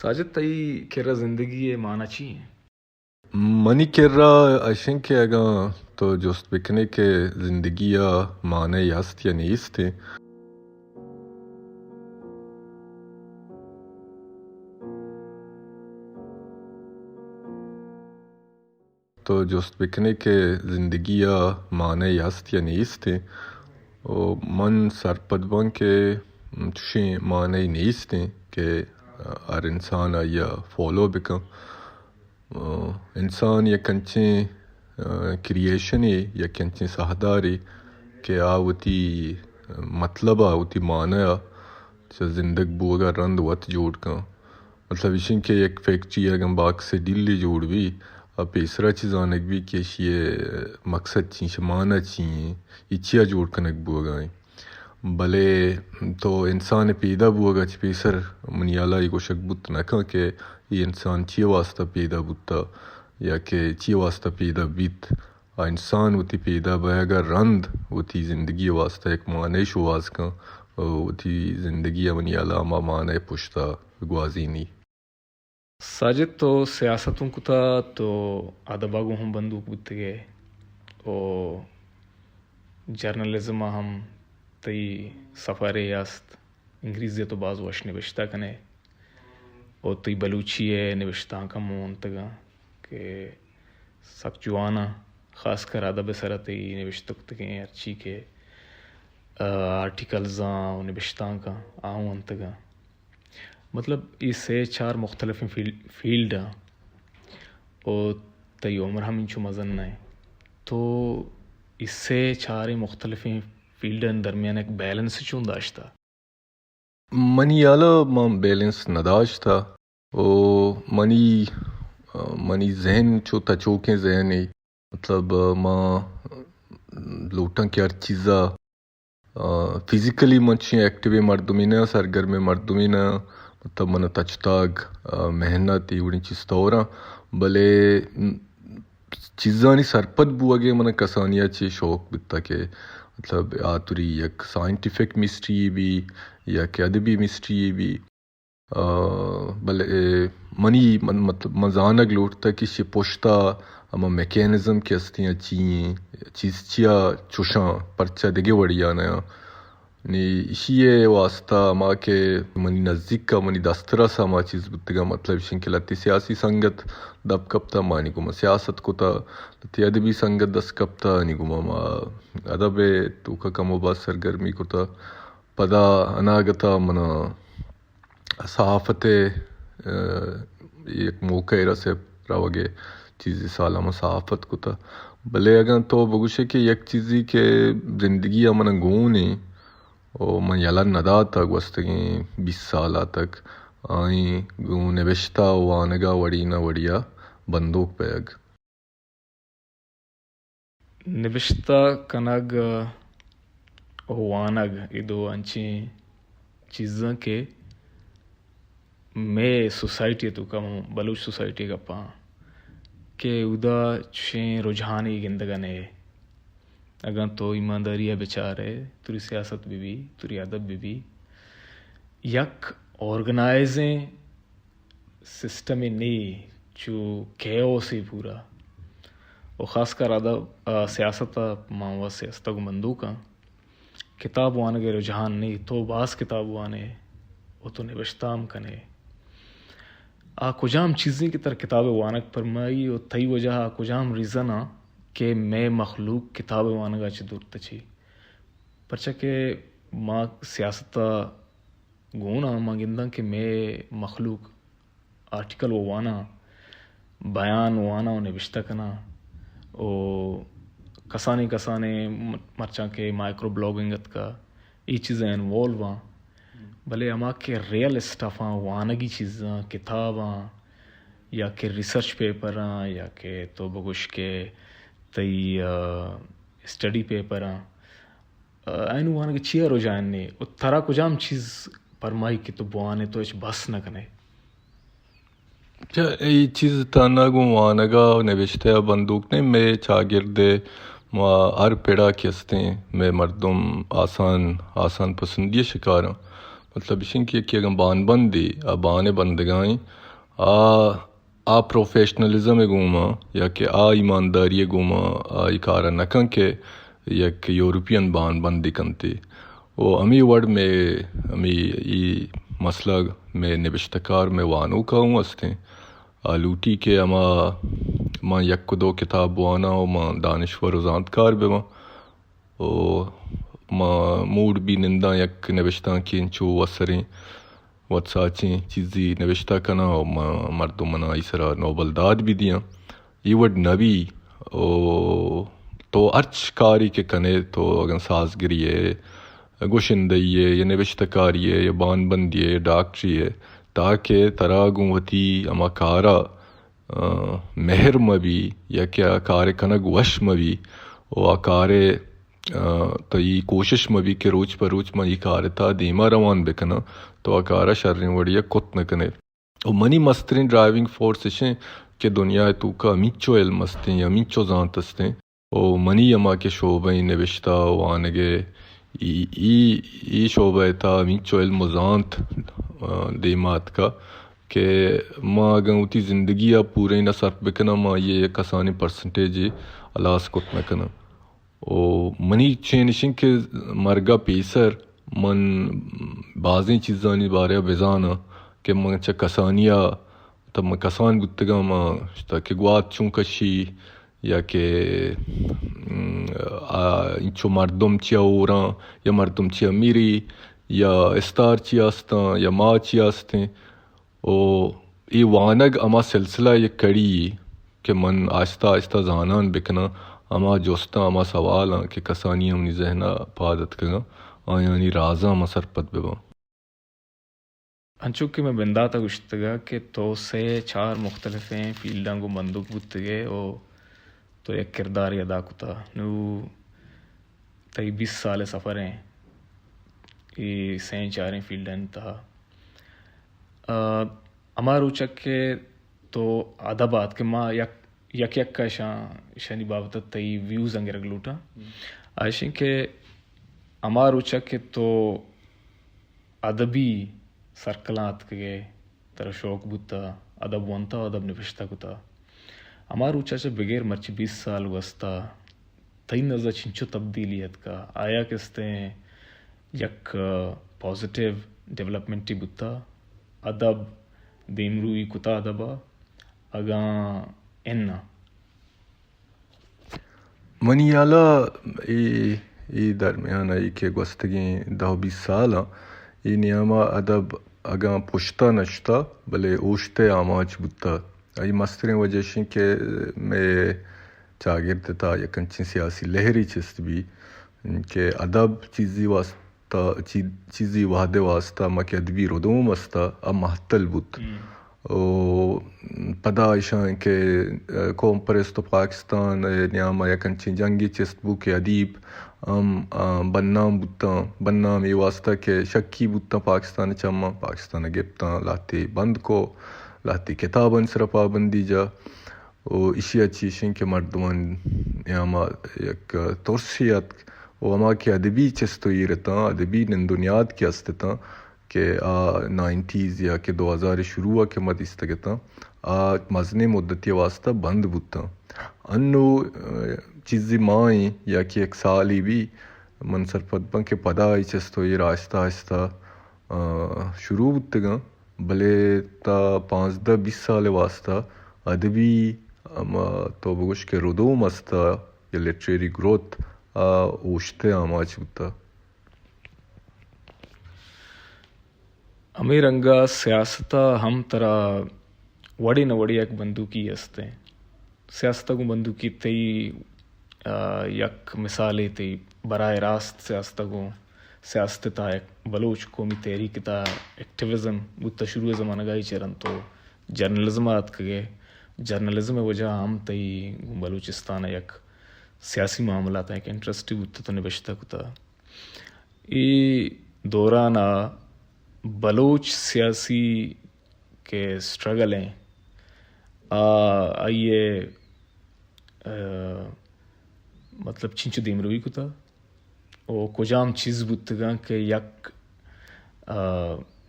ساجد، تئی کرا زندگی ءِ معنی چی انت؟ منی کرا اش انت کہ اگاں تو جست بکنے کہ زندگی ءِ معنی است یا نیست انت، تو جست بکنے کہ زندگی ءِ معنی است یا نیست انت، و من سرپد باں کہ چشیں معنی نیست انت کہ ہر انسان آئی ءَ فالو بکن۔ انسان یک انچیں کریئیشنے، یک انچیں ساہدارے کہ آ وتی مطلب ءَ، وتی معنی ءَ چہ زندگ بوگ ءَ رند وت جوڑ کن۔ مطلب ایش انت کہ یک فیکٹری اگاں باکس ءِ ڈیلے جوڑ بی، آ پیسرا چہ زانگ بی کہ ایشی ءِ مقصد چی انت، معنی چی انت، اے چیا جوڑ کنگ بوگ ءَ انت۔ بلے تو انسان ءِ پیدا بوگ ءَ چہ پیسر منی ہیال ءَ اے گوشگ بوت نہ کن کہ اے انسان چی واسطہ پیدا بوتا یا کہ چی واسطہ پیدا بیت۔ آ انسان وتی پیدا بئیگ ءَ رند وتی زندگی ءِ واسطہ یک معنی شوہاز کن، و وتی زندگی ءَ منی ہیال ءَ ہما معنی پشت ءَ گوازینی۔ ساجد، تو سیاست ہم کتا، تو ادب ءَ گوں ہم بندوک بوتگے، و جرنلزم ءَ ہم تئی سفرے است۔ انگریزی ءَ تو باز وش نبشتہ کنے، و تئی بلوچی ءِ نبشتانک ہم من ونتگاں کہ سک جوان آں، خاص کر ادب ءِ سرا تئی نبشتہ کتگیں ہرچی کہ، آ، آرٹیکلز آں و نبشتانک آں، آ ہم ونتگاں۔ مطلب، اے سے چار مختلفیں فیل-، فیلڈ آں، و تئی عمر ہم انچو مزن نہ انت۔ تو اے سے چاریں مختلفیں فیلڈانی درمیان یک بیلنس چون داشتہ؟ منی ہیال ءَ من بیلنس نہ داشتہ، و منی، منی ذہن چو تچوکیں ذہنے۔ مطلب، من لوٹاں کہ ہر چیز ءَ، فزیکلی من چشیں ایکٹیویں مردمے نہ آں، سرگرمیں مردمے نہ آں۔ مطلب، من ءَ تچتاگ، محنت، اے وڑیں چیز توراں، بلے چیزانی سرپد بوگ ءِ من ءَ کسانی ءَ چہ شوق بیتگ کہ، مطلب، آ توری یک سائنٹیفک مسٹری یے بی یا کہ ادبی مسٹری یے بی۔ آ، بلے منی، من، مطلب، من زانگ لوٹتگ کہ ایشی پشت ءَ ہما میکانزم کہ ہستیں، آ چی ایں، چیز چیا چوشاں، پرچا دگہ وڑیا نہ آں۔ نی ایشی ءِ واسطہ ہما کہ منی نزیک ءَ، منی دسترس ءَ ہما چیز بوتگاں، مطلب ایش انت کہ لہتے سیاسی سنگت دپ کپتہ، مانی گوما سیاست کتہ، لہتے ادبی سنگت دست کپتہ، نی گوما ما ادب ءِ توکا کم و باز سرگرمی کتہ۔ پدا اناگت ءَ من ءَ صحافت ءِ، آ، یک موقع ءَ رسے روگ ءِ، چیزے سال ءَ من صحافت کتہ۔ بلے اگاں تو بگوشے کہ یک چیزے کہ زندگی ءَ من ءَ گون ایں، و من یلہ نہ داتہ گوستگیں بیست سال ءَ تک، آئی گوں نبشتہ و وانگ ءَ وڑی نہ وڑی ءَ بندوک بئیگ۔ نبشتہ کنگ و وانگ، اے دو انچیں چیزاں کہ مئے سوسائٹی ءِ توکا، بلوچ سوسائٹی ءِ گپاں، کہ اودا چشیں رجحانے گندگ ءَ نئے۔ اگاں تو ایمانداری ءَ بچارئے، توری سیاست بہ بی، توری ادب بہ بی، یک آرگنائزیں سسٹمے نی، چو کیوسے پورا۔ و خاص کر ادب، آ، سیاست ءَ، ما وت سیاست ءَ گوں بندوک آں۔ کتاب وانگ ءِ رجحان نی، تو باز کتاب وانئے و تو نبشتہ ہم کنئے۔ آ کجام چیزیں کہ ترا کتاب ءِ وانگ پرمائی و تئی وجہ ءَ آ کجام ریزن آں کہ مئے مخلوق کتاب ءِ وانگ ءَ چہ دور تچی؟ پرچا کہ ما سیاست ءَ گون آں، ما گنداں کہ مئے مخلوق آرٹیکل و واناں، بیان واناں و نبشتہ کناں و کسانیں کسانیں م-، مرچاں کہ مائیکرو بلاگنگ اتکا، اے چیزاں انوالو آں۔ بلے ہما کہ ریئل اسٹف آں، وانگی چیزاں، کتاب آں، یا کہ ریسرچ پیپر آں، یا کہ تو بگوش کہ تئی، آ، اسٹڈی پیپر آں، آ، اینو وانگ ءَ چیا رجحان نے؟ و ترا کجام چیز پرمائی کہ تو بوانے، تو ہچ بس نہ کنے؟ چہ اے چیز تہنا گوں وانگ ءَ و نبشتہ ءَ بندوک نہ، مئے چاگرد ءَ ما ہر پڑا کہ ہستیں، مئے مردم آسان، آسان پسندی ءِ شکار آں۔ مطلب اش انت کہ یکے اگاں بان بندے، آ بان ءِ بندگائیں، آ، آ پروفیشنلزم ءِ گوما یا کہ آ ایمانداری ءِ گوما آ اے کار ءَ نہ کن کہ یک یورپین بان بندے کنتے۔ و ہمے وڑ مئے، ہمے اے مسئلہ مئے نبشتہ کار، مئے وانوک ءَ اوں استیں۔ آ لوٹی کہ ہما من یک و دو کتاب بواناں و من دانشور و زانتکار بباں۔ و ما موڈ بی ننداں یک نبشتانکیں چو وسریں وت ساچیں چیزے نبشتہ کناں و ما مردم منا ای سرا نوبل داد بی دیاں۔ ای وڑ نبی۔ و تو ہرچ کاری کہ کنے، تو اگن سازگری ہے، گوشندہی ہے یا نبشتہ کاری ہے یا بانبندی ہے یا ڈاکٹری ہے، تاکہ ترا گوں وتی ہما کارا آ، مہر مہ بی یا کہ آ کار ءِ کنگ وش مہ بی و آ کار ءِ، آ، تئی کوشش مہ بی کہ روچ پہ روچ من اے کار ءِ تہا دیما روان بکناں، تو آ کار ءَ شریں وڑے ءَ کت نہ کنے۔ و منی مستریں ڈرائیونگ فورس اش انت کہ دنیا ءِ توکا ہمینچو علم استیں یا ہمینچو زانت استیں، و منی ہما کہ شعبہ ایں نبشتہ و وانگ ءِ، ای، ای، ای شعبہ ءِ تہا ہمینچو علم و زانت، آ، دیما اتکا کہ ما اگاں وتی زندگی ءَ پورین ءَ صرف بکناں، ما آئی ءَ یک کسانیں پرسنٹیجے ہلاس کت نہ کناں۔ و منی چین اش انت کہ مرگ ءَ پیسر من بازیں چیزانی بارے ءَ بزاناں کہ من چہ کسانی ءَ، تہ من کسان بوتگاں، ما شتا کہ گوات چون کشی، یا کہ، م، آ، انچو مردم چیا اوراں، یا مردم چیا میری، یا استار چیا استاں، یا ما چیا استیں۔ و اے وانگ ہما سلسلہ یک کڑی یے کہ من آہستہ آہستہ زانان بکناں، ہما جستاں، ہما سوالاں کہ کسانی ہم منی ذہن ءَ پاد اتکگاں، آیانی رازاں من سرپد بباں۔ انچو کہ مئے بندات ءَ گوشتگ ءَ کہ تو سے چار مختلفیں فیلڈاں گوں بندوک بوتگ ئے و تو یک کردارے ادا کتہ۔ نوں تئی بیست سال ءِ سفر ایں اے سئیں چاریں فیلڈانی تہا۔ آ، ہما روچ ءَ کہ تو ادب ءَ اتک کہ ما یک، یک یک ءَ اشاں، اشانی بابت ءَ تئی ویوز آں گرگ لوٹاں۔ آ اش انت کہ ہما روچ ءَ کہ تو ادبی سرکلاں اتکگ ئے، ترا شوق بوتہ، ادب ونتہ، ادب نبشتہ کتہ۔ ہما روچ ءَ چہ بگر مرچی بیست سال گوستہ، تئی نز ءَ چنچو تبدیلی اتکہ؟ آیا کہ استیں یک پازیٹیو ڈیولپمنٹے بوتہ؟ ادب دیمروئی کتہ ادب ءَ؟ اگاں اناں؟ منی ہیال ءَ اے، اے درمیان ءَ اے کہ گوستگیں دہ بیست سال ءَ اے نیام ءَ ادب اگاں پشت ءَ نہ شتہ، بلے اوشت ءِ آماچ بوتہ۔ آئی مستریں وجہ اش انت کہ مئے چاگرد ءِ تہا یک انچیں سیاسی لہرے چست بی کہ ادب چیزے واستہ، چی-، چیزے وہدے واستہ ما کہ ادبی ردوم استہ، آ مہتل بوت۔ ہم۔ و پدا اشاں کہ، آ، قوم پرست و پاکستان ءِ نیام ءَ یک انچیں جنگے چست بو کہ ادیب ہم، آ، بدنام بوتاں، بدنام اے واستہ کہ شکی بوتاں پاکستان ءِ چماں، پاکستان ءَ گپتاں، لہتے بند کو، لہتے کتابانی سرا پابندی جا۔ و ایشی ءَ چہ ایش انت کہ مردمانی نیام ءَ یک ترسے اتک و ہما کہ ادبی چست و ایر اتاں، ادبی نند و نیاد کہ است اتاں کہ آ نائنٹیز یا کہ دو ہزار ءِ شروع ءَ کہ ما دیستگ اتاں، آ مزنیں مدتے ءِ واستہ بند بوتاں۔ انوں، آ، چیزے ماہیں یا کہ یک سالے بی، من سرپد باں کہ پدا اے چست و ایر آہستہ آہستہ آ، شروع بوتگاں، بلے تا پانزدہ بیست سال ءِ واستہ ادبی ہما تو بگوش کہ ردوم استہ یا لٹریری گروتھ آ اوشت ءِ آماچ بوتہ۔ ہمے رنگ ءَ سیاست ءَ ہم ترا وڑے نہ وڑے یک بندوکی است انت۔ سیاست ءَ گوں بندوکی تئی، آ، یک مثالے تئی براہ راست سیاست ءَ گوں، سیاست ءِ تہا یک بلوچ قومی تحریک ءِ تہا ایکٹیوزم بوتہ، شروع ءِ زمانگ ءَ چہ رند تو جرنلزم ءَ اتکگ ئے، جرنلزم ءِ وجہ ءَ ہم تئی گوں بلوچستان ءِ یک سیاسی معاملات ءَ یک انٹرسٹے بوتہ، تو نبشتہ کتہ۔ اے دوران ءَ بلوچ سیاسی کہ سٹرگل ایں، آ، آئی ءَ، آ، مطلب چنچو دیمروی کتہ و کجام چیز بوتگاں کہ یک،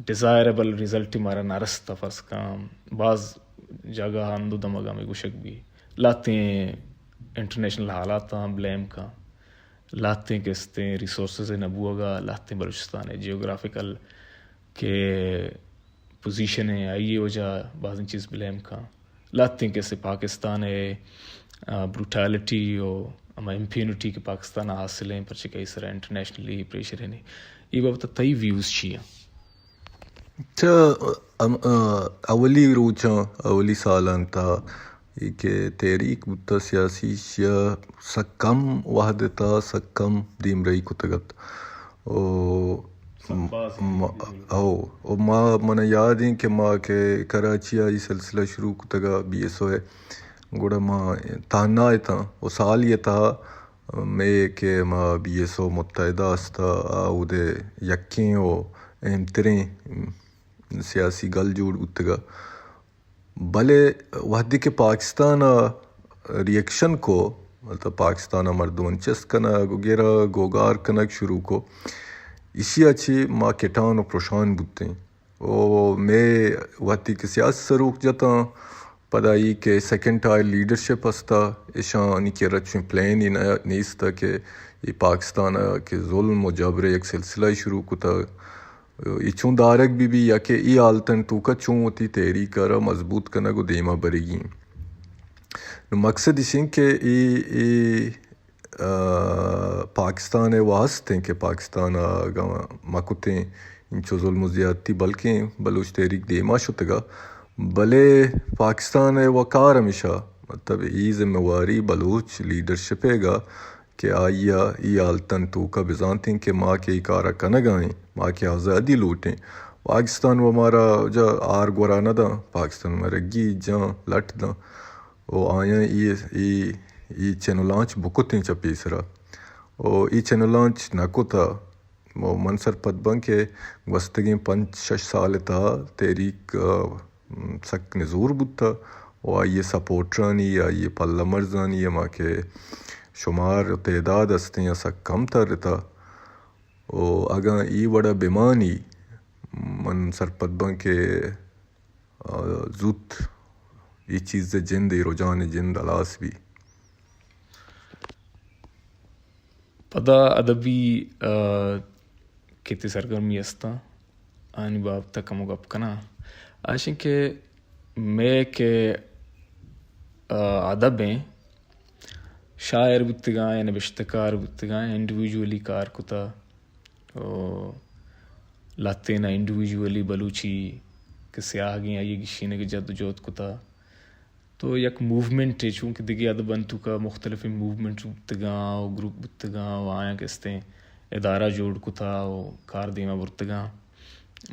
ڈیزائربل رزلٹ مارا نہ رستا، فرض کن باز جاگہ ہند و دمگ ہمیں گوشگ بی، لہتیں انٹرنیشنل حالاتاں بلیم کن، لہتیں کستیں ریسورسز نہ بوگا، لہتیں بلوچستان جیوگرافیکل کہ پوزیشن ء آئی ء وجہ بازیں چیز بلیم کن، لہتیں کسے پاکستان ء بروٹالٹی و ہما امپیونٹی کہ پاکستان ء حاصل ہیں، پرچہ کہ سر انٹرنیشنلی پریشر ہے نہیں، یہ بابت تئی ویوز چی ہیں؟ چہ ام-، ا، اولی روچاں، اولی سالان تا اے کہ تحریک بوتا سیاسی، شیا سک کم وہد تا سک کم دیمرئی کتگت۔ او سک باز ہیں، ما، بالکل۔ او، او ما، من یاد ہیں کہ ما کہ کراچی آئی سلسلہ شروع کتگا بی ایس او ہے، گڑا ما تہنا اتاں، او سال یہ تہا میں کہ ما بی ایس او متحدہ استا، آ اودے یکیں او اہم تریں سیاسی گل جوڑ بوتگا۔ بلے وہدے کہ پاکستان ء ریئیکشن کو، مطلب پاکستان ء مردمن چست کنگ وغیرہ گوگار کنگ شروع کو، ایشی ء چہ ما کٹان و پرشان بوتیں۔ او مے وہدے کہ سیاسی سروک جتاں، پدا ای کہ سیکنڈ ٹائر لیڈرشپ ہستا، ایشانی کرا چون پلان ہی نہ، نیستا کہ ای پاکستان ء کہ ظلم و جبر یک سلسلہ ہی شروع کتا، ای چون دارگ بی بی یا کہ ای حالتن توکا چون وتی تحریک ء را مضبوط کنگ و دیما برگی۔ نو مقصد اش انت کہ ای، ای، آ، پاکستان ء واست انت کہ پاکستان ء اگاں مکتیں انچو ظلم و زیادتی بلکیں بلوچ تحریک دیما شتگا، بلے پاکستان ء وقار ہمیشہ، مطلب ای ذمہ واری بلوچ لیڈرشپ ء گا کہ آئی ء ای حالتن توکا بزانتیں کہ ما کہ ای کارا کنگا ایں، ما کہ آزادی لوٹیں، پاکستان و مارا جا آر گورا نہ داں، پاکستان مرگی جاں لٹ داں۔ و آیاں ای، ای، ای چینلانچ بکتیں چہ پیسرا۔ و ای چینلانچ نہ کتا۔ و من سرپد باں کہ گوستگیں پنچ شش سال تہا تحریک، آ، سک نزور بوتا و آئی ء سپورٹرانی، آئی ء پلہ مرزانی ہما کہ شمار و تعداد استیں، آ سک کم ترتا۔ و اگاں ای وڑا بمانی، من سرپد باں کہ، آ، زوت ای چیز ء جند، ای رجحان ء جند ہلاس بی۔ پدا ادبی، آ، کتے سرگرمی استاں، آنی بابت ء کمو گپ کناں۔ آشیں کہ مئے کہ، آ، ادب ایں، شاعر بوتگاں یا نبشتہ کار بوتگاں، انڈیویجولی کار کتا، او لہتینا انڈیویجولی بلوچی کہ سیاہگیں آئی ء گیشینگ ء جد و جہد کتا۔ تو یک موومنٹے، چونکہ دگہ ادب انت توکا مختلفیں موومنٹ بوتگاں و گروپ بوتگاں و آیاں کہ استیں ادارہ جوڑ کتا و کار دیما برتگاں،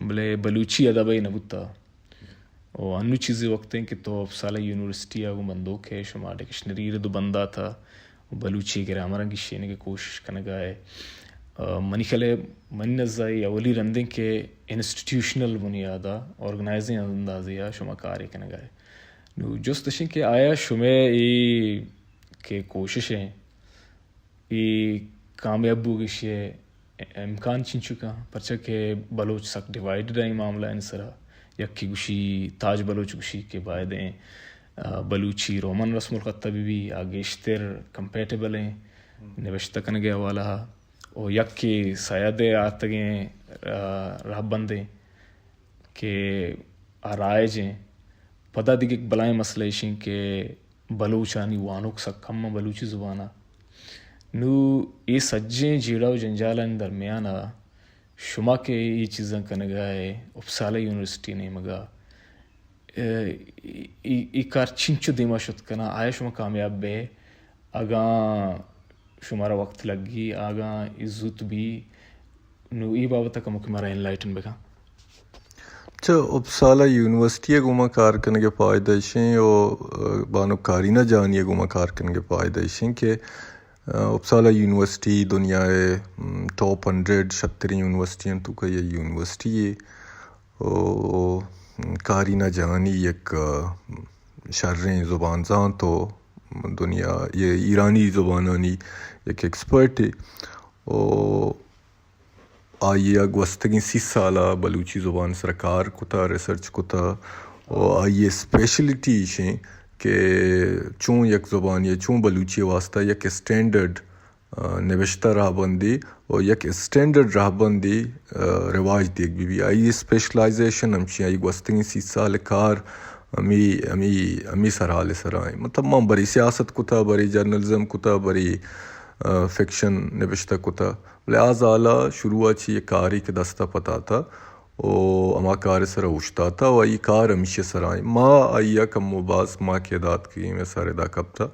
بلے بلوچی ادب ء نہ بوتا۔ و انو چیزے وقت انت کہ تو اپسالہ یونیورسٹی ء گوں بندوک ء شما ڈکشنری رد و بندات ء بلوچی گرامر ء گیشینگ ء کوشش کنگا ء۔ آ، منی خیال ء منی نزا اے اولی رند انت کہ انسٹیٹیوشنل بنیاد ء، آرگنائزنگ اندازے ء شما کارے کنگا ء۔ نو جست اش انت کہ آیا شمئے اے کہ کوشش انت، اے کامیاب بوگ ایشی ء امکان چنچکاں؟ پرچا کہ بلوچ سک ڈیوائیڈڈ ء اے معاملہ آنی سرا۔ یکے گوشی، تاج بلوچ گوشی کہ بایدیں، آ، بلوچی رومن رسم الخط ء بہ بی، آ گیشتر کمپیٹیبل ایں نبشتہ کنگ ء حوالہ ء۔ و یکے سید ء آتگیں، آ، راہبندیں کہ آ رائج ایں۔ پدا دگہ یک بلاہیں مسئلہ ایش ایں کہ بلوچانی وانوک سک کم اں بلوچی زبان ء۔ نوں اے سجیں جیڑہ و جنجالانی درمیان ء شما کہ اے چیزاں کنگ ء ئے اپسالہ یونیورسٹی ء نیمگ ء، اے، اے، اے کار چنچو دیما شت کناں؟ آیا شما کامیاب بئے؟ اگاں شمارا وقت لگی، اگاں اے زوت بی، نوں اے بابت ء کموکے مارا انلائٹن بکن۔ چہ اپسالہ یونیورسٹی ء گوما کار کنگ ء فائدہ ایشیں و بانک کارینا جہانی ء گوما کار کنگ ء فائدہ ایشیں کہ، آ، اپسالہ یونیورسٹی دنیا ء، م، ٹاپ ہنڈریڈ شتریں یونیورسٹی انت، توکا یک یونیورسٹی یے۔ و کارینا جہانی یک، آ، شریں زبان زانت و دنیا ء ایرانی زبانانی یک ایکسپرٹے۔ و آئی ءَ گوستگیں سی سال ءَ بلوچی زبان ءِ سرا کار کتا، ریسرچ کتا، و آئی ءِ اسپیشلٹی ایش ایں کہ چون یک زبانے ءَ، چون بلوچی ءِ واستہ یک اسٹینڈرڈ، آ، نبشتہ رہبندے و یک اسٹینڈرڈ رہبندے، آ، رواج دیگ بہ بی۔ آئی ءِ اسپیشلائزیشن ہمشی، آئی ءِ گوستگیں سی سال ءِ کار ہمے، ہمے، ہمے سرحال ءِ سرا ایں۔ مطلب، من برے سیاست کتا، برے جرنلزم کتا، برے، آ، فکشن نبشتہ کتا۔ بلے آ زال ءَ شروع ءَ چہ یک کارے کہ دست ءَ پتاتا و ہما کار ءِ سرا اوشتاتا و آئی کار ہمیشی ءِ سرا ایں۔ ما آئی ءَ کم و باز، ما کہ ادا اتکگیں، مئے سر ادا کپتا،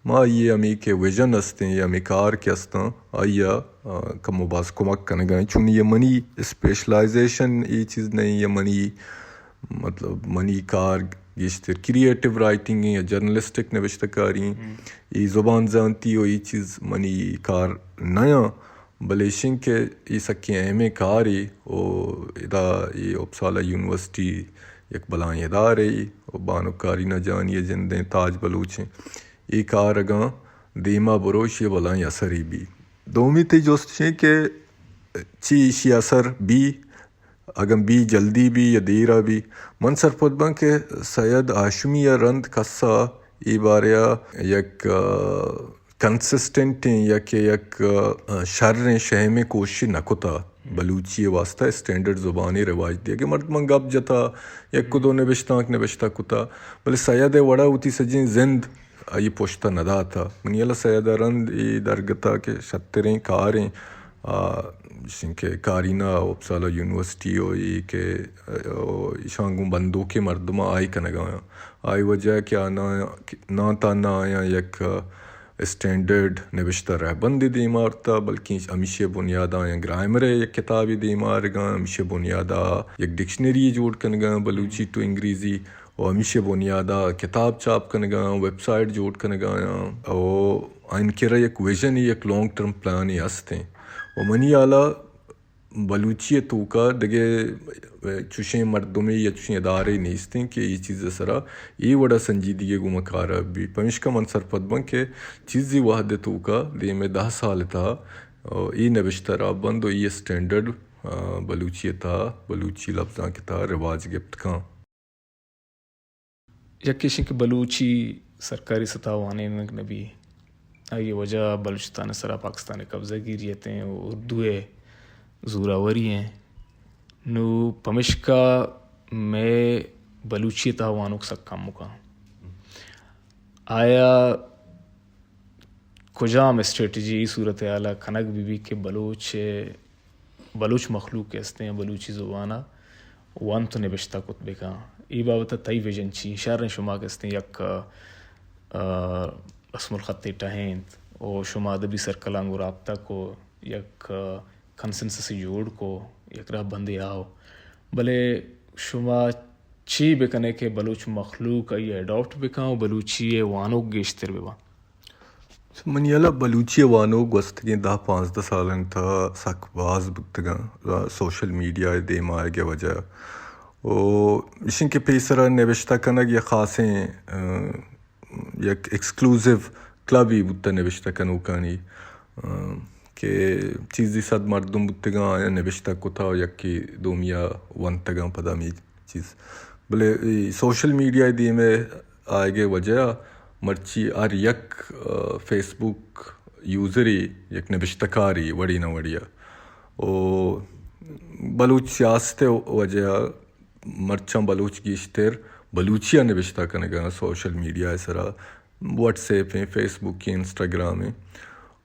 ما آئی ءِ ہمے کہ ویژن استیں یا ہمے کار کہ استاں، آئی ءَ، آ، کم و باز کمک کنگا ایں۔ چونی یہ منی اسپیشلائزیشن اے چیز نہیں، یہ منی، مطلب، منی کار گیشتر کریئیٹو رائٹنگ ایں یا جرنلسٹک نبشتہ کاری ایں۔ اے زبان زانتی و اے چیز منی کار نیاں، بلے ایش ایں کہ اے سکیں اہمیں کارے و ادا اے اپسالا یونیورسٹی یک بلاہیں ادارے و بانک کارینا جہانی ءِ جندیں تاج بلوچ ایں۔ اے کار اگاں دیما برو، ایشی ءَ بلاہیں اثرے بی۔ دومی تئی جست ایش ایں کہ چی ایشی ءِ اثر بی، اگاں بی، جلدی بی یا دیرا بی، من سرپد باں کہ سید ہاشمی ءَ رند کسا اے بارے ءَ یک، آ، کنسسٹنٹیں یا کہ یک، آ، شریں شہمیں کوشش نہ کتا بلوچی ءِ واستہ اسٹینڈرڈ زبانے رواج دیگ ءِ۔ مردماں گپ جتا، یک و دو نبشتانک نبشتہ کتا، بلے سید ءِ وڑا وتی سجیں زند آئی پشت ءَ نہ داتا۔ منی ہیالا سید ءَ رند اے درگتا کہ شتریں کاریں، آ، ایش ایں کہ کارینا اپسالا یونیورسٹی و اے کہ، آ، ایشاں گوں بندوکیں مردماں آئی کنگا آیاں۔ آئی وجہ کہ آ نہ، نہ تہنا آیاں یک، آ، اسٹینڈرڈ نبشتہ رہبندے دیما آرتا، بلکیں ہمیشی ءِ بنیادا آیاں گرائمر ءِ یک کتابے دیما آرگا، ہمیشی ءِ بنیادا یک ڈکشنری جوڑ کنگا بلوچی ٹو انگریزی، و ہمیشی ءِ بنیادا کتاب چاپ کنگا آں، ویب سائٹ جوڑ کنگا آں، و آیانی کرا یک ویژن، یک لانگ ٹرم پلانے ہستیں۔ و منی ہیالا بلوچی ءِ توکا دگہ چوشیں مردمے یا چوشیں ادارے نیستیں کہ اے چیز ءِ سرا اے وڑا سنجیدگی ءَ گوما کار بی۔ پمیشکا من سرپد باں کہ چیزے وہد ءِ توکا دیم ءِ دہ سال ءِ تہا اے نبشتہ رہبند و اے اسٹینڈرڈ، آ، بلوچی ءِ تہا، بلوچی لبزانک ءِ تہا رواج گپت کن۔ یک ایش ایں کہ بلوچی سرکاری سطح ءَ وانینگ نہ بی۔ آئی ءِ وجہ بلوچستان ءِ سرا پاکستان ءِ قبضہ گیری اتیں و اردو ءِ زوراوری ایں۔ نوں پمشکا مئے بلوچی ءِ تہا وانوک سک کمک اَں۔ آیا کجام اسٹریٹجی اے صورتحال ءَ کنگ بہ بیت کہ بلوچ ءِ بلوچ مخلوق کہ استیں بلوچی زبان ءَ ونت و نبشتہ کت بکن۔ اے بابت ءَ تئی ویژن چی؟ شریں شما کہ استیں یک، آ، رسم الخطے ٹہینت و شما ادبی سرکلاں گوں رابطہ کو، یک، آ، کنسنسسے جوڑ کو، یک رہبندے آؤ۔ بلے شما چی بکنے کہ بلوچ مخلوق آئی ءَ اڈاپٹ بکن و بلوچی ءِ وانوک گیشتر ببن؟ منی ہیالا بلوچی ءِ وانوک گوستگیں دہ پانزدہ سالانی تہا سک باز بوتگاں، سوشل میڈیا ءِ دیم آیگ ءِ وجہ ءَ۔ و ایش اِنت کہ پیسرا نبشتہ کنگ یک خاصیں، آ، یک ایکسکلوزیو کلبے بوتہ نبشتہ کنوکانی، آ، کہ چیزے صد مردم بوتگاں، آیاں نبشتہ کتہ و یکے دومی ءَ ونتگاں پدا ہمے چیز۔ بلے اے سوشل میڈیا ءِ دیم ءَ آیگ ءِ وجہ ءَ مرچی ہر یک، آ، فیس بک یوزرے یک نبشتہ کارے وڑے نہ وڑے ءَ۔ و بلوچ سیاست ءِ وجہ ءَ مرچاں بلوچ گیشتر بلوچی ءَ نبشتہ کنگ ءَ اَنت سوشل میڈیا ءِ سرا، واٹس ایپ ایں، فیس بک ایں، انسٹاگرام ایں۔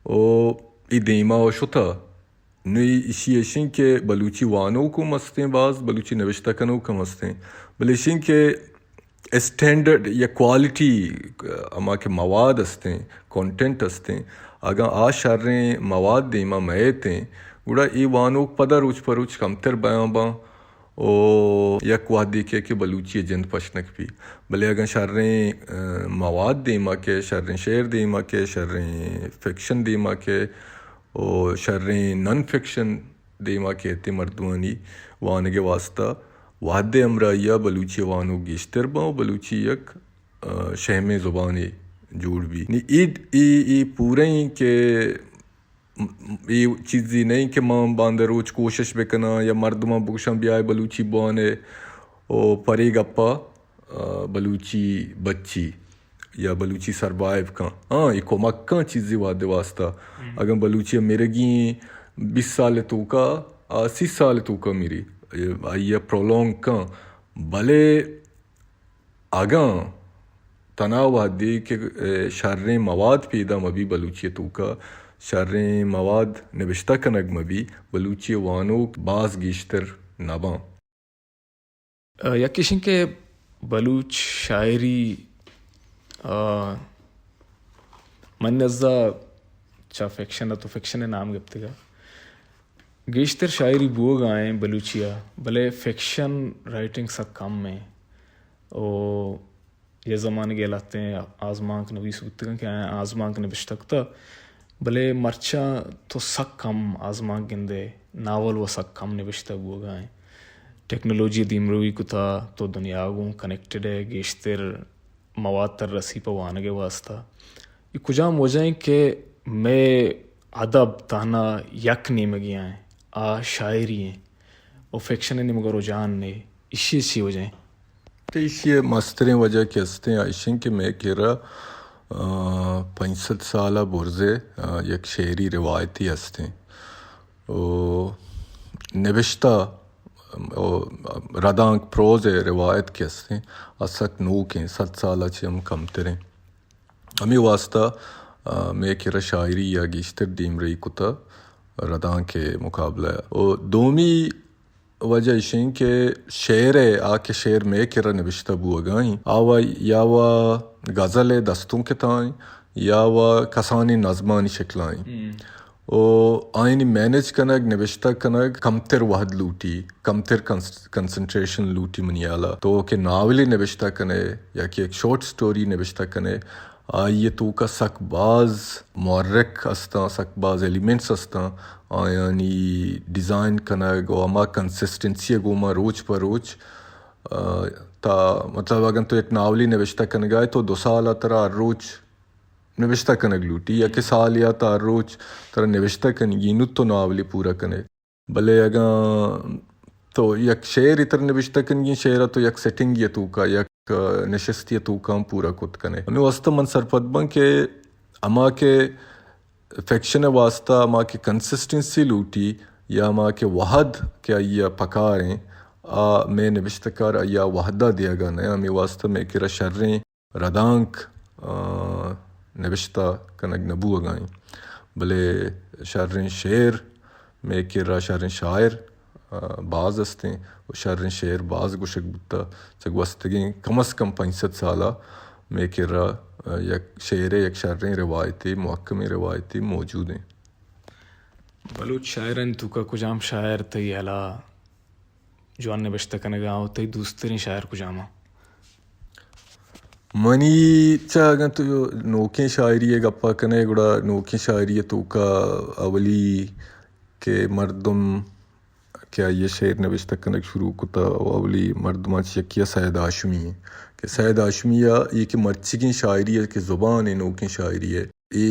و اے دیما و شتہ۔ نوں ایشی ایش اِنت کہ بلوچی وانوک ہم ہستیں، باز بلوچی نبشتہ کنوک ہم ہستیں، بلے ایش اِنت کہ اسٹینڈرڈ یا کوالٹی، ہما کہ مواد ہستیں، کانٹینٹ ہستیں، اگاں آ شریں مواد دیما مئیتیں، گڑا اے وانوک پدا روچ پہ روچ کمتر بیاں باں و یک وہدے کہ، کہ بلوچی ءِ جند پشت نہ کپی۔ بلے اگاں شریں، آ، مواد دیما کئے، شریں شعر دیما کئے، شریں فکشن دیما کئے، و شریں نان فکشن دیما کئیت، مردمانی وانگ ءِ واستہ وہد ءِ ہمراہی ءَ بلوچی ءِ وانوک گیشتر باں و بلوچی یک، آ، شہمیں زبانے جوڑ بی۔ نی اے، اے، اے پورہ ایں کہ م-، اے چیزے نہ ایں کہ من باندا روچ کوشش بکناں یا مردماں بگوشاں بیائے بلوچی بوانے و پرے گپا، آ، بلوچی بچی یا بلوچی سروائیو کن۔ ہاں، اے کمک کن چیزے وہدے واسطہ۔ اگاں بلوچی مرگی ایں بیست سال توکا، آ، سی سال توکا مری، آئی ء پرولونگ کن۔ بلے اگاں تنا وہدے کہ، اے، شریں مواد پیدا مبی بلوچی توکا، شریں مواد نبشتہ کنگ مبی، بلوچی وانوک باز گیشتر نباں۔ آ، یک ایش انت کہ بلوچ شاعری، آ، من نزا چا فکشن ء تو فکشن ء نام گپتگ ء۔ گیشتر شاعری بوگ ء ایں بلوچی ء، بلے فکشن رائٹنگ سک کم ایں۔ او یہ زمانگ ء لہتیں آزمانک نویس بوتگ انت کہ آیاں آزمانک نبشتہ کتہ، بلے مرچاں تو سک کم آزمانک گندے، ناول و سک کم نبشتہ بوگ ء ایں۔ ٹیکنالوجی دیمروی کتہ، تو دنیا گوں کنیکٹڈ ئے، گیشتر مواد تر رسی پہ وانگ ء واسطہ۔ اے کجام وجہ ایں کہ مئے ادب تہنا یک نیمگے ء ایں، آ شاعری ایں و فکشن ء نیمگ ء رجحان نے، ایشی ء چی وجہ ایں؟ تو ایشی ء مستریں وجہ کہ استیں، آ ایش ایں کہ مئے کرا، آ، پنچ سد سال ء برز ء، آ، یک شعری روایتے استیں۔ و نبشتہ، و ردانک پروز ء روایت کہ استیں، آ سک نوکیں، سد سال ء چہ ہم کمتریں۔ ہمے واسطہ، آ، مئے کرا شاعری یا گیشتر دیمرئی کتہ ردانک ء مقابلہ ء۔ و دومی وجہ ایش انت کہ شعر ء آ کہ شعر مئے کرا نبشتہ بوگا ایں، آ و یا و غزل ء دستونک ء تہا ایں یا و کسانیں نظمانی شکلا ایں۔ و آیانی مینج کنگ، نبشتہ کنگ کمتر وہد لوٹی، کمتر کنس-، کنسنٹریشن لوٹی منی ہیالا۔ تو کہ ناولے نبشتہ کنے یا کہ یک شارٹ سٹوری نبشتہ کنے، آئی ء توکا سک باز محرک استاں، سک باز ایلیمنٹس استاں، آیانی ڈیزائن کنگ و ہما کنسسٹنسی ء گوما روچ پہ روچ، آ، تا مطلب اگن تو یک ناولے نبشتہ کنگا ئے تو دو سال ء ترا ہر روچ نبشتہ کنگ لوٹی، یا کہ سال یا تا ہر روچ ترا نبشتہ کنگی، نوں تو ناولے پورا کنے۔ بلے اگاں تو یک شعرے ترا نبشتہ کنگی، شعر ء تو یک سیٹنگے ء توکا، یک، آ، نشستے ء توکا ہم پورا کت کنے۔ ہمے واسطہ من سرپد باں کہ ہما کہ فکشن ء واسطہ ہما کہ کنسسٹنسی لوٹی یا ہما کہ وہد کہ آئی ء پکار ایں، آ مئے نبشتہ کار آئی ء وہد ء دیگا نہ، ہمے واسطہ مئے کرا شریں ردانک، آ، نبشتہ کنگ نہ بوگا ایں، بلے شریں شعر، مئے کرا شریں شاعر، آ، باز استیں و شریں شعر باز گوشگ بوتہ۔ چہ گوستگیں کم از کم پنچ سد سالا مئے کرا، آ، یک شعرے، یک شریں روایتے، محکمیں روایتے موجود ایں۔ بلوچ شاعرانی توکا کجام شاعر تئی ہیالا جوان نبشتہ کنگا و تئی دوستریں شاعر کجام آں؟ منی چہ اگاں تو نوکیں شاعری ء گپا کنے، گڑا نوکیں شاعری ء توکا اولی کہ مردم کہ آئی ء شعر نبشتہ کنگ شروع کتا و اولی مردماں چہ یکے ء سید ہاشمی ایں کہ سید ہاشمی ء اے کہ مرچیگیں شاعری ء کہ زبان ء نوکیں شاعری ء اے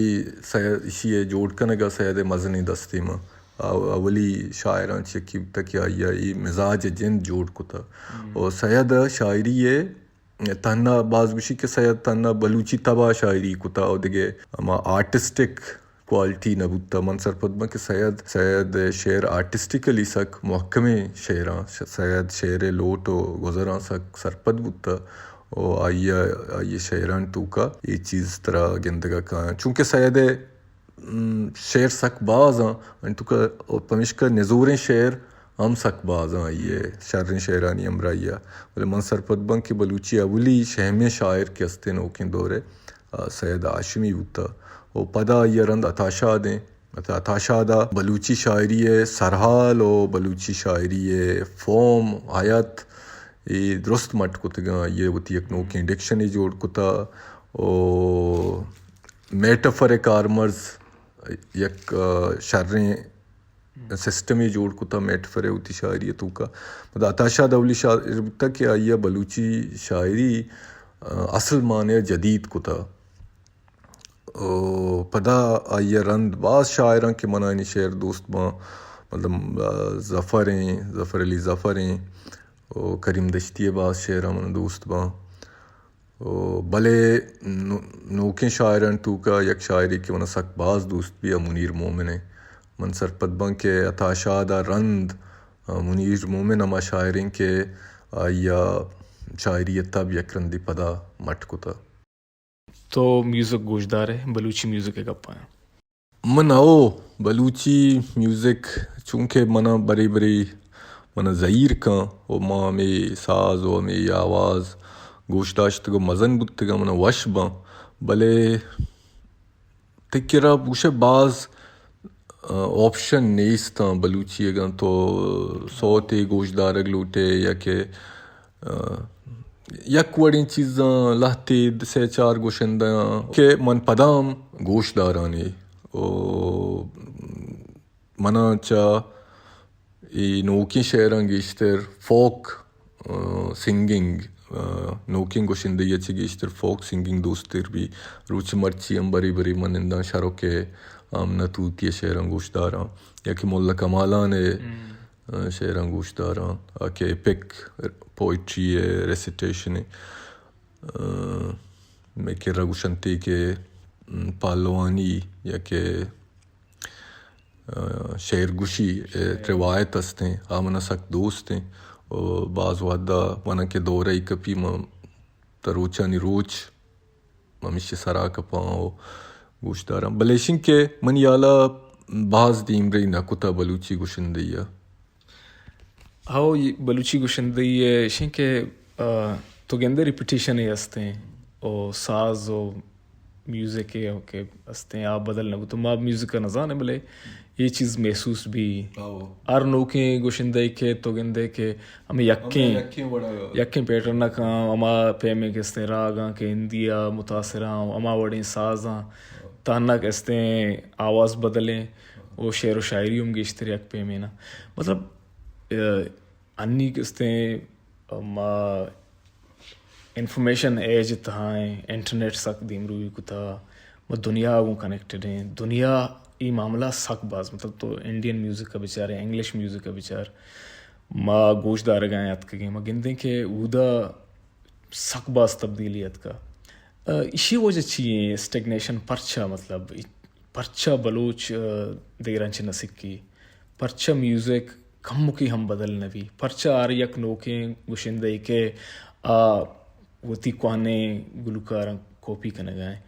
سید، ایشی ء جوڑ کنگ ء سید ء مزنیں دستے ماں۔ آ اولی شاعراں چہ یکے بوتگ کہ آئی ء اے مزاج ء جند جوڑ کتہ۔ و سید ء شاعری ء تہنا باز گوشی کہ سید تہنا بلوچی تب ء شاعری کتہ و دگہ ہما آرٹسٹک کوالٹی نہ بوتہ۔ من سرپد باں کہ سید، سید ء شعر آرٹسٹیکلی سک محکمیں شعراں، ش-، سید شعر ء لوٹ و گزراں سک سرپد بوتہ۔ و آئی ء، آئی ء شعرانی توکا اے چیز ترا گندگا کایاں۔ چونکہ سید ء، م، شعر سک باز آں، آنی توکا پمیشکا نزوریں شعر ہم سک باز آں، آئی ء شریں شعرانی ہمراہی ء۔ بلے من سرپد باں کہ بلوچی اولی شہمیں شاعر کہ استیں نوکیں دور ء، آ، سید ہاشمی بوتہ۔ و پدا آئی ء رند عطا شاد ایں۔ عطا شاد ء بلوچی شاعری ء سرحال و بلوچی شاعری ء فارم، ہیئت، اے درست مٹ کتگاں۔ آئی ء وتی یک نوکیں ڈکشنے جوڑ کتہ و میٹافر ء کارمرز یک، آ، شریں سسٹمے جوڑ کتہ میٹافر ء وتی شاعری ء توکا۔ پدا عطا شاد اولی شاعر بوتہ کہ آئی ء بلوچی شاعری، آ، اصل معنی ء جدید کتہ۔ ءُ پدا آئی ءَ رند باز شاعراں کہ من آیانی شعر دوست باں، مطلب، آ، ظفر ایں، ظفر علی ظفر ایں، ءُ کریم دشتی ءِ باز شعراں من دوست باں۔ ءُ بلے نو-، نوکیں شاعرانی توکا یک شاعرے کہ من سک باز دوست بی، آ منیر مومن ایں۔ من سرپد باں کہ عطا شاد ءَ رند، آ، منیر مومن ہما شاعر ایں کہ آئی ءَ شاعری ءِ تب یک رندے پدا مٹ کتا۔ تو میوزک گوشدار ئے، بلوچی میوزک ءِ گپاں؟ من او بلوچی میوزک، چونکہ منا برے برے منا زہیر کن ءُ ما ہمے ساز ءُ ہمے آواز گوش داشتگ ءُ مزن بوتگاں، منا وش باں، بلے تئی کرا گوشئے باز، آ، آپشن نیستاں بلوچی، اگاں تو سوتے گوش دارگ لوٹئے یا کہ، آ، یک وڑیں چیزاں لہتے سئے چار گوشندہ آں کہ من پدا ہم گوش دارانی۔ او منا چہ اے نوکیں شعراں گیشتر فوک، آ، سنگنگ، آ، نوکیں گوشندہی ءَ چہ گیشتر فوک سنگنگ دوستر بی۔ روچ مرچی ہم برے برے من ننداں شرک ءِ آمنہ توتی ءِ شعراں گوش داراں، یا کہ ملا کمالان ءِ، آ، شعراں گوش داراں، آ کہ ایپک پوئٹری ءِ ریسیٹیشن ءِ۔ آ، مئے کرا گوشنتے کہ، م، پہلوانی یا کہ، آ، شعر گوشی ءِ روایت استیں، آ منا سک دوست ایں۔ ءُ باز وہدا منا کہ دورہ ای کپی، من تہ روچانی روچ ہمیشی سرا کپاں ءُ گوش داراں۔ بلے ایشیں کہ منی ہیالا باز دیمرئی نہ کتا بلوچی گوشندہی ءَ۔ ہو، یہ بلوچی گوشندہی ءَ ایشیں کہ، آ، تو گندے ریپیٹیشن ءَ استیں، او ساز او میوزک ءَ کہ استیں، آ بدل نہ بوت۔ ما میوزک ءَ نہ زانیں، بلے یہ چیز محسوس بی۔ ہو۔ ہر نوکیں گوشندہی کہ تو گندے کہ ہمیں یکیں، ہمیں یکیں وڑا۔ یکیں پیٹرن ءَ کاں، ہما پیمیں کہ استیں راگاں کہ ہندی ءَ متاثر آں، ہما وڑیں سازاں، تہنا کہ استیں آواز بدلیں، او شعر و شاعری ہم گیشتر یک پیمیں نا۔ مطلب، آ، انی کہ استیں ما انفارمیشن ایج تہا ایں، انٹرنیٹ سک دیمروی کتا، ما دنیا گوں کنیکٹڈ ایں۔ دنیا ای معاملہ سک باز، مطلب تو انڈین میوزک ءَ بچارے، انگلش میوزک ءَ بچار، ما گوش دارگا ایں، اتکگیں، ما گندیں کہ اودا سک باز تبدیلی اتکا۔ آ، ایشی وجہ چی ایں؟ اسٹیگنیشن پرچا، مطلب، پرچا بلوچ، آ، دیراں چہ نہ سکی؟ پرچا میوزک کمکی ہم بدل نہ بی؟ پرچا ہر یک نوکیں گشندہ کہ آ وتی کوہنیں گلوکاراں کاپی کنگا ایں؟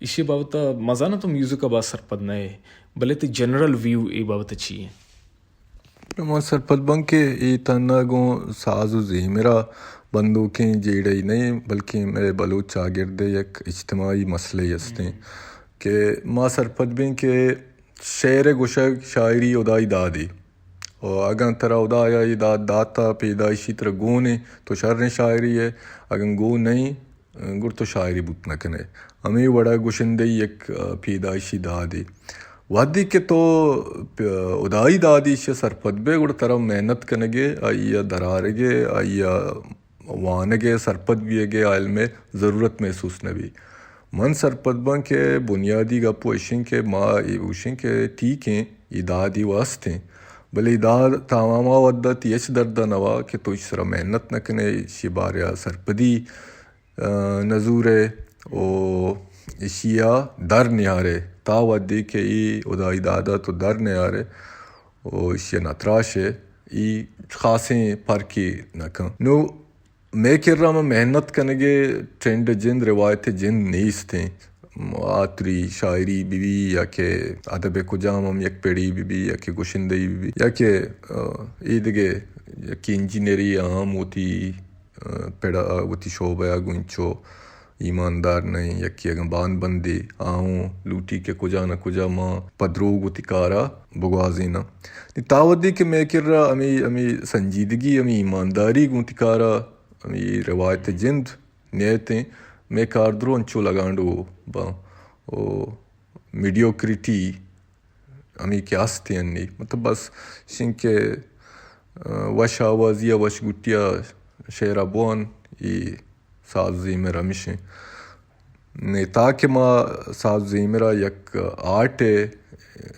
ایشی بابت ءَ مزاناں تو میوزک ءَ باز سرپد نہ ئے، بلے تئی جنرل ویو اے بابت ءَ چی ایں؟ ما سرپد باں کہ اے تہنا گوں ساز و زیمرا بندوکیں جیڑہ ای نہ ایں، بلکیں مئے بلوچ چاگرد ءِ یک اجتماعی مسئلہ ای استیں کہ ما سرپد بیں کہ شعر ءِ گوشگ شاعری ہدائی دادے۔ و اگاں ترا ہدایا اے داد داتا، پیدائشی ترا گون ایں، تو شریں شاعرے ئے، اگاں گون نہ ایں، گڑا تو شاعری بوت نہ کن ئے۔ ہمے وڑا گشندہی یک، آ، پیدائشی دادے۔ وہدے کہ تو پ-، ہدائی دادے ایشی ءَ سرپد بئے، گڑا ترا محنت کنگ ءِ، آئی ءَ درآرگ ءِ، آئی ءَ وانگ ءِ، سرپد بیگ ءِ، آ علم ءِ ضرورت محسوس نہ بی۔ من سرپد باں کہ بنیادی گپ و ایشیں کہ ما اے گوشیں کہ ٹھیک ایں، اے دادی و است ایں، بلے اے داد تاں ہما وھد ءَ تئی ہچ درد ءَ نہ وا کہ تو ایشی سرا محنت نہ کن ئے، ایشی بارے ءَ سرپدی، آ، نہ زور ئے و ایشی ءَ در نیار ئے، تا وھدے کہ اے ہدائی داد ءَ تو در نیار ئے و ایشی ءَ نہ تراش ئے، اے خاصیں پرکے نہ کن۔ نوں مئے کرا ہما محنت کنگ ءِ ٹرینڈ ءِ جند، روایت ءِ جند نیست ایں۔ آتری شاعری بہ بی یا کہ ادب ءِ کجام ہم یک پڑی بہ بی یا کہ گشندہی بہ بی یا کہ، آ، اے دگہ یک انجینئری ءَ ہم وتی، آ، پڑ ءَ، وتی شعبہ ءَ گوں انچو ایماندار نہ ایں۔ یکے اگاں بان بندے، آ ہوں لوٹی کہ کجا نہ کجا ما پہ دروگ وتی کار ءَ بگوازیناں۔ نی تا وھدے کہ مئے کرا ہمے، ہمے سنجیدگی، ہمے ایمانداری گوں وتی کار ءَ، ہمے روایت ءِ جند نیتیں، مئے کار درو انچو لگانڈو باں۔ او میڈیوکریٹی ہمے کہ است ایں انی۔ مطلب بس شنکہ، آ، وش آوازی ءَ، وش گٹی ءَ شعر ءَ بوان، اے ساز زیمر ہمیش ایں۔ نی تاکہ ما صاحب زیمر ءَ یک آرٹ ءِ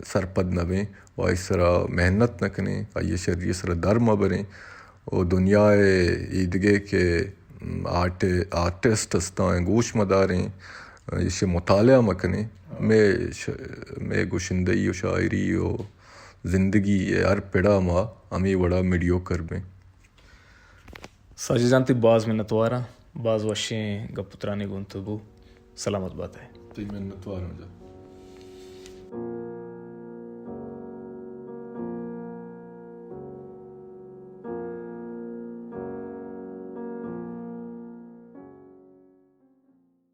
سرپد نہ بیں و آئی سرا محنت نہ کنیں، آئی ءِ شری ءِ سرا در مہ بریں و دنیا ءِ ایدگہ کہ آرٹ، آرٹسٹ استاں گوش مہ داریں، ایشی مطالعہ مہ کنیں، مئے ش-، مئے گشندہی و شاعری و زندگی ءِ ہر پڑا ما ہمے وڑا میڈیوکر بیں۔ ساجد جان، تئی باز منتواراں، باز وشیں گپ و ترانے گوں تو بو۔ سلامت بات ئے۔ تئی منتواراں جان۔